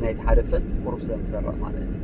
ናይቲ ሓደ ፈልት ቁሩብ ስለ ንሰርዕ ማለት እዩ።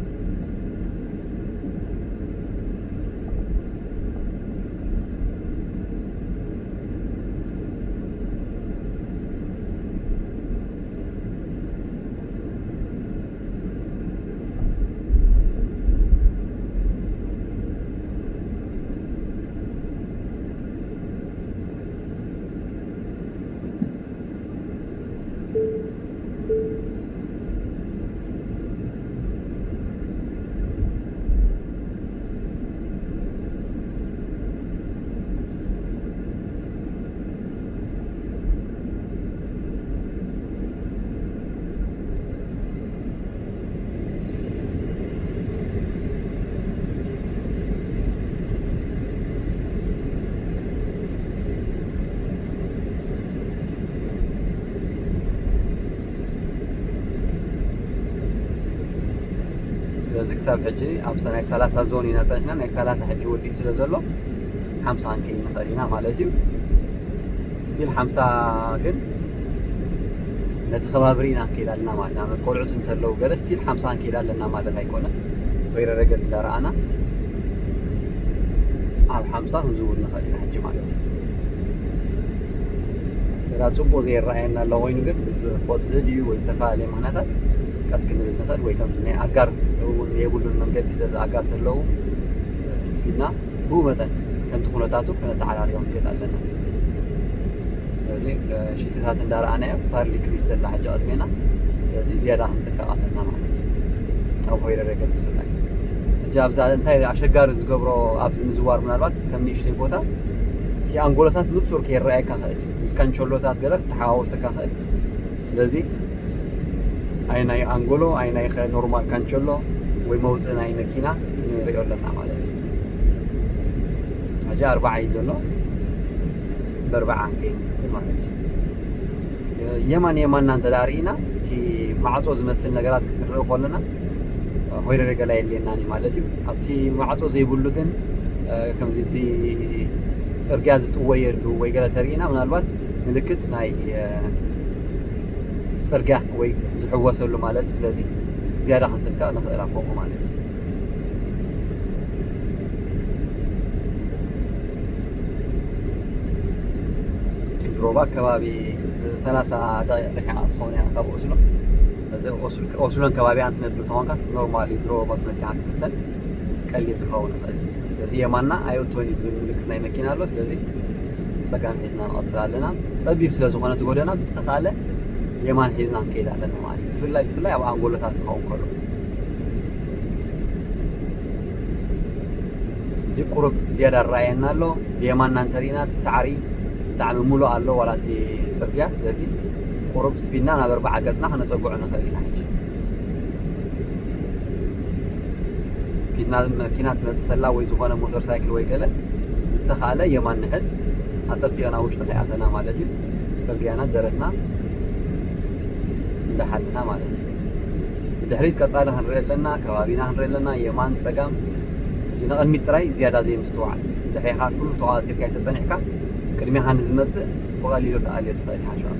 ስለዚ ክሳብ ሕጂ ኣብ ናይ ሰላሳ ዞን ኢና ጸኒሕና፣ ናይ ሰላሳ ሕጂ ወዲኡ ስለ ዘሎ ሓምሳ ክንከይድ ንኽእል ኢና ማለት እዩ። ስቲል ሓምሳ ግን ነቲ ከባቢ ርኢና ንከይድ ኣለና ማለት ኢና። ንኣብነት ቆልዑት እንተለዉ ገለ ስቲል ሓምሳ ክንከይድ ኣለና ማለት ኣይኮነን። ወይ ረገድ እንዳረኣና ኣብ ሓምሳ ክንዝውር ንኽእል ኢና ሕጂ ማለት እዩ። ተራ ጽቡቕ ዘይረኣየና ኣሎ ኮይኑ ግን ቆጽሊ ድዩ ወይ ዝተፈላለየ ምኽንያታት ቀስ ክንብል ንኽእል ወይ ከምዚ ናይ ኣጋር እውን የብሉን መንገዲ። ስለዚ ኣጋር ተለዉ እቲ ስፒድና ብኡ መጠን ከምቲ ኩነታቱ ከነተዓራርዮ ንክእል ኣለና። ስለዚ ሽልትታት እንዳረኣናዮ ፋርሊ ክሪስ ዘላ ሕጂ ቅድሜና። ስለዚ ዝያዳ ክንጥንቀቕ ኣለና ማለት እዩ። ኣብ ሆይረ ረገድ ብፍላይ ሕጂ ኣብዛ እንታይ ኣሸጋሪ ዝገብሮ ኣብዚ ምዝዋር ምናልባት ከም ንእሽተይ ቦታ እቲ ኣንጎሎታት ንጹር ከይረኣየካ ክእል እዩ። ምስ ካንቸሎታት ገለ ክተሓዋወሰካ ክእል። ስለዚ ኣይ ናይ ኣንጎሎ ኣይ ናይ ኸ ኖርማል ካንቸሎ ወይ መውፅእ ናይ መኪና ንሪኦ ኣለና ማለት እዩ። ሕጂ ኣርባዓ እዩ ዘሎ። በርባዓ ከይንፍትን ማለት እዩ። የማን የማንና እንተ ደኣ ርኢና እቲ ማዕጾ ዝመስል ነገራት ክትርኢ ከለና ሆይረ ገላ የድልየናን እዩ ማለት እዩ። ኣብቲ ማዕጾ ዘይብሉ ግን ከምዚ እቲ ጽርግያ ዝጥወየሉ ወይ ገለ ተርኢና ምናልባት ምልክት ናይ ጽርግያ ወይ ዝሕወሰሉ ማለት እዩ። ስለዚ ዝያዳ ክንጥንቀቕ ንኽእል ኣብ ከምኡ ማለት እዩ። ድሮባ ከባቢ ሰላሳ ደቂቕ ርሒቓ ትኸውን እያ ካብ ኦስሎ። እዚ ኦስሎን ከባቢኣን ትነብር ተኾንካስ ኖርማሊ ድሮባ መፂኻ ክትፍተን ቀሊል ክኸውን ይኽእል። ስለዚ የማንና ኣይኦቶኒ ዝብል ምልክት ናይ መኪና ኣሎ። ስለዚ ጸጋም ሒዝና ንቐጽል ኣለና። ጸቢብ ስለ ዝኾነ እቲ ጎደና ብዝተኻለ የማን ሒዝና ንከይድ ኣለና ማለት እዩ። ብፍላይ ብፍላይ ኣብ ኣንጎሎታት ክኸውን ከሎ ሕጂ ቁሩብ ዝያዳ ረኣየና ኣሎ። ብየማንና እንተሪእና እቲ ሳዕሪ ብጣዕሚ ሙሉእ ኣሎ ዋላ እቲ ጽርግያ። ስለዚ ቁሩብ ስፒድና ናብ ኣርባዓ ገጽና ከነጸግዖ ንኽእል ኢና ሕጂ። ፊትና መኪና ትመጽእ ተላ ወይ ዝኾነ ሞተር ሳይክል ወይ ገለ ብዝተኻእለ የማን ንሕዝ ኣጸቢቕና ውሽጢ ከይኣተና ማለት እዩ። ጽርግያና ደረትና እንዳሓልና ማለት እዩ። ብድሕሪት ቀጻሊ ክንርኢ ኣለና፣ ከባቢና ክንርኢ ኣለና፣ የማን ጸጋም። ሕጂ ንቕድሚት ጥራይ ዝያዳ ዘይምስትውዓል። ድሕሬኻ ኩሉ ተቋጺርካ ተጸኒሕካ ቅድሜኻ ንዝመጽእ ብቐሊሉ ተኣልዮ ትኽእል ሓሸዋ።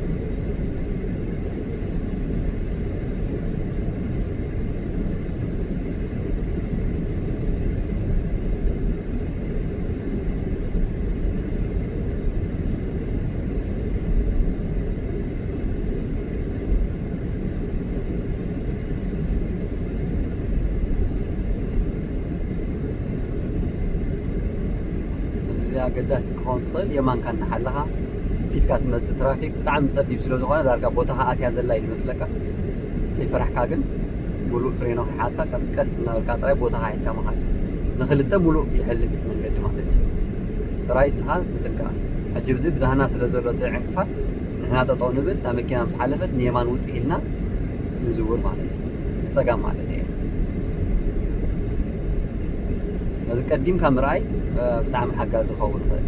እዚ ኣገዳሲ ክኸውን ትኽእል የማንካ እናሓለኻ ፊትካ ትመጽእ ትራፊክ ብጣዕሚ ጸቢብ ስለ ዝኾነ ዳርጋ ቦታኻ ኣትያ ዘላ እዩ ዝመስለካ። ከይፈራሕካ ግን ሙሉእ ፍሬኖ ከይሓዝካ ቀስ ቀስ እናበልካ ጥራይ ቦታኻ ሒዝካ ምኻድ። ንኽልተ ሙሉእ ይሕልፍ እቲ መንገዲ ማለት እዩ። ጥራይ ንስኻ ምጥንቃቕ። ሕጂ ብዚ ብዳህና ስለ ዘሎ እቲ ዕንቅፋት ንሕና ጠጠው ንብል፣ እታ መኪና ምስ ሓለፈት ንየማን ውፅእ ኢልና ንዝውር ማለት እዩ። ንፀጋም ማለት እዩ። ነዚ ቀዲምካ ምርኣይ ብጣዕሚ ሓጋዚ ክኸውን ይኽእል።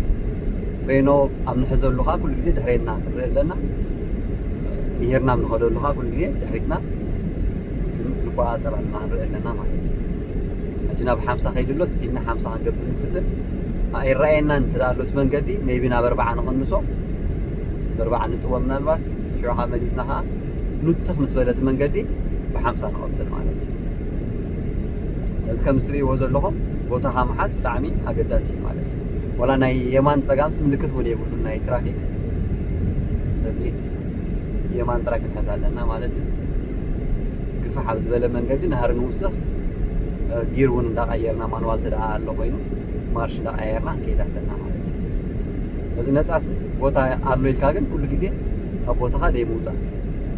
ፍሬኖ ኣብ ንሕዘሉ ከዓ ኩሉ ግዜ ድሕሬና ክንርኢ ኣለና። ምሂርና ኣብ ንኸደሉ ከዓ ኩሉ ግዜ ድሕሪትና ክንቆፃፀር ኣለና፣ ክንርኢ ኣለና ማለት እዩ። ሕጂ ናብ ሓምሳ ከይዱ ኣሎ፣ ስፒድና ሓምሳ ክንገብር ንፍትን። ኣይረኣየናን እንተ ደኣ ኣሎ እቲ መንገዲ፣ ሜይቢ ናብ ኣርባዓ ንቕንሶ፣ ብኣርባዓ ንጥወ ምናልባት፣ ሽዑ ከዓ መሊስና ከዓ ኑትኽ ምስ በለ እቲ መንገዲ፣ ብሓምሳ ንቐጽል ማለት እዩ። እዚ ከምዚ ትርእይዎ ዘለኹም ቦታኻ ምሓዝ ብጣዕሚ ኣገዳሲ እዩ ማለት እዩ። ወላ ናይ የማን ጸጋምስ ምልክት እውን የብሉን ናይ ትራፊክ። ስለዚ የማን ጥራይ ክንሕዝ ኣለና ማለት እዩ። ግፍሕ ኣብ ዝበለ መንገዲ ናህሪ ንውስኽ፣ ጊር እውን እንዳቐየርና፣ ማንዋል ተደኣ ኣሎ ኮይኑ ማርሽ እንዳቐያየርና ክንከይድ ኣለና ማለት እዩ። እዚ ነፃ ስ- ቦታ ኣሎ ኢልካ ግን ኩሉ ግዜ ካብ ቦታኻ ደይ ምውፃእ፣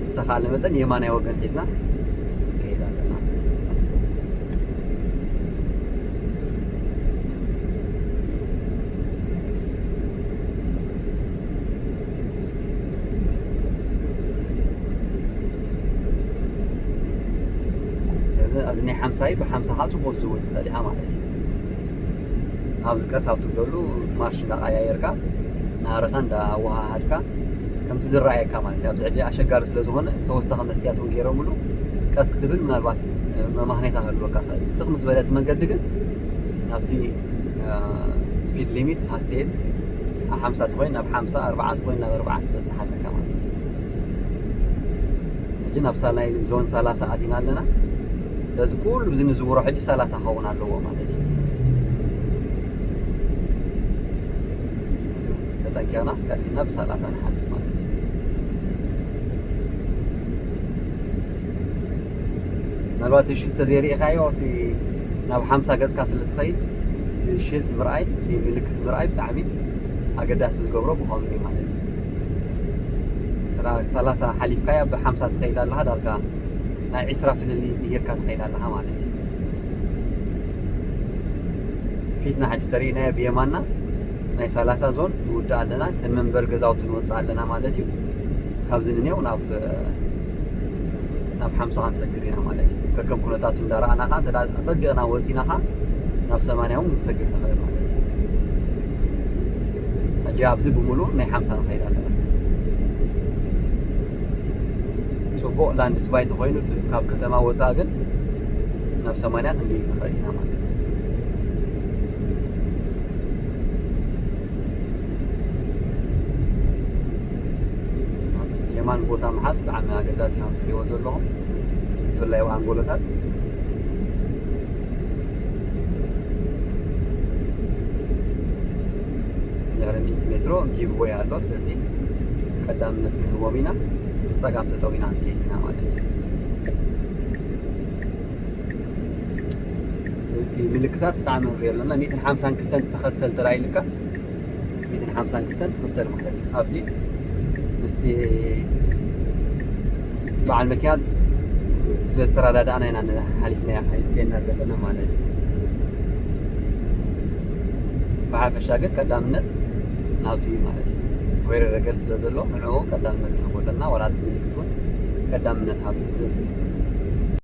ዝተኻለ መጠን የማናይ ወገን ሒዝና ክንከይድ ኣለና። ስለዚ ኣብዚ ናይ ሓምሳይ ብሓምሳ ከዓ ፅቡቅ ዝዝውር ትኽእል ኢኻ ማለት እዩ። ኣብዚ ቀስ ኣብ ትብለሉ ማርሽ እንዳቀያየርካ ናህርኻ እንዳወሃሃድካ ከምቲ ዝረኣየካ ማለት እዩ። ኣብዚ ሕጂ ኣሸጋሪ ስለ ዝኾነ ተወሳኺ መስትያት እውን ገይሮምሉ ቀስ ክትብል ምናልባት መማህኔታ ክህልወካ ይኽእል። ትኽ ምስ በለት መንገዲ ግን ናብቲ ስፒድ ሊሚት ሃስተየት ሓምሳ ተኮይኑ ናብ ሓምሳ፣ ኣርባዓ ተኮይኑ ናብ ኣርባዓ ትበፅሕ ኣለካ ማለት እዩ። ሕጂ ናብ ሳልናይ ዞን ሰላሳ ኣቲና ኣለና። ስለዚ ኩሉ ብዚ ንዝውሮ ሕጂ ሰላሳ ክኸውን ኣለዎ ማለት እዩ። ተጠንቂቕና ቀሲና ብሰላሳ ንሓልፍ ማለት እዩ። ምናልባት እቲ ሽልት ተዘይርኢኻዮ እቲ ናብ ሓምሳ ገጽካ ስለ ትኸይድ እቲ ሽልት ምርኣይ፣ እቲ ምልክት ምርኣይ ብጣዕሚ ኣገዳሲ ዝገብሮ ብኸምኡ እዩ ማለት እዩ። ተራ ሰላሳ ሓሊፍካያ ብሓምሳ ትኸይድ ኣለኻ፣ ዳርጋ ናይ ዕስራ ፍልልይ ንሂርካ ትኸይድ ኣለኻ ማለት እዩ። ፊትና ሕጂ ተሪእናዮ ብየማንና ናይ ሰላሳ ዞን ንውድእ ኣለና፣ ከም መንበሪ ገዛውቲ ንወፅእ ኣለና ማለት እዩ። ካብዚ ንኔው ናብ ናብ ሓምሳ ክንሰግር ኢና ማለት እዩ። ከከም ኩነታቱ እንዳረኣና ከዓ እንተ ደኣ ኣጸቢቕና ወፂና ከዓ ናብ ሰማንያ እውን ክንሰግር ንኽእል ማለት እዩ። ሕጂ ኣብዚ ብምሉእ ናይ ሓምሳ ንኸይድ ኣለና። ጽቡቕ ላንድስባይ ተኾይኑ ካብ ከተማ ወፃእ ግን ናብ ሰማንያ ክንድይ ንኽእል ኢና ማለት እዩ። የማን ቦታ ምሓዝ ብጣዕሚ ኣገዳሲ ከም ትሪእዎ ዘለኹም፣ ብፍላይ ኣብ ኣንጎሎታት ድሕሪ ሚእቲ ሜትሮ ጊቭወይ ኣሎ። ስለዚ ቀዳምነት ክንህቦም ኢና፣ ብጸጋም ጠጠው ኢና ክንከይድ ኢና ማለት እዩ። እዚ ምልክታት ብጣዕሚ ንሪኦ ኣለና። ሚእትን ሓምሳን ክልተን ተኸተል ተራኢልካ ሚእትን ሓምሳን ክልተን ትኽተል ማለት እዩ። ኣብዚ ምስቲ በዓል መኪና ስለ ዝተረዳዳእና ኢና ሓሊፍና ሓሊፍና ዘለና ማለት እዩ። ብሓፈሻ ግን ቀዳምነት ናቱ እዩ ማለት እዩ። ኮይረ ረገል ስለ ዘሎ ንዕኡ ቀዳምነት ንህቦ ኣለና። ዋላ እቲ ምልክት እውን ቀዳምነት ሃብ። ስለዚ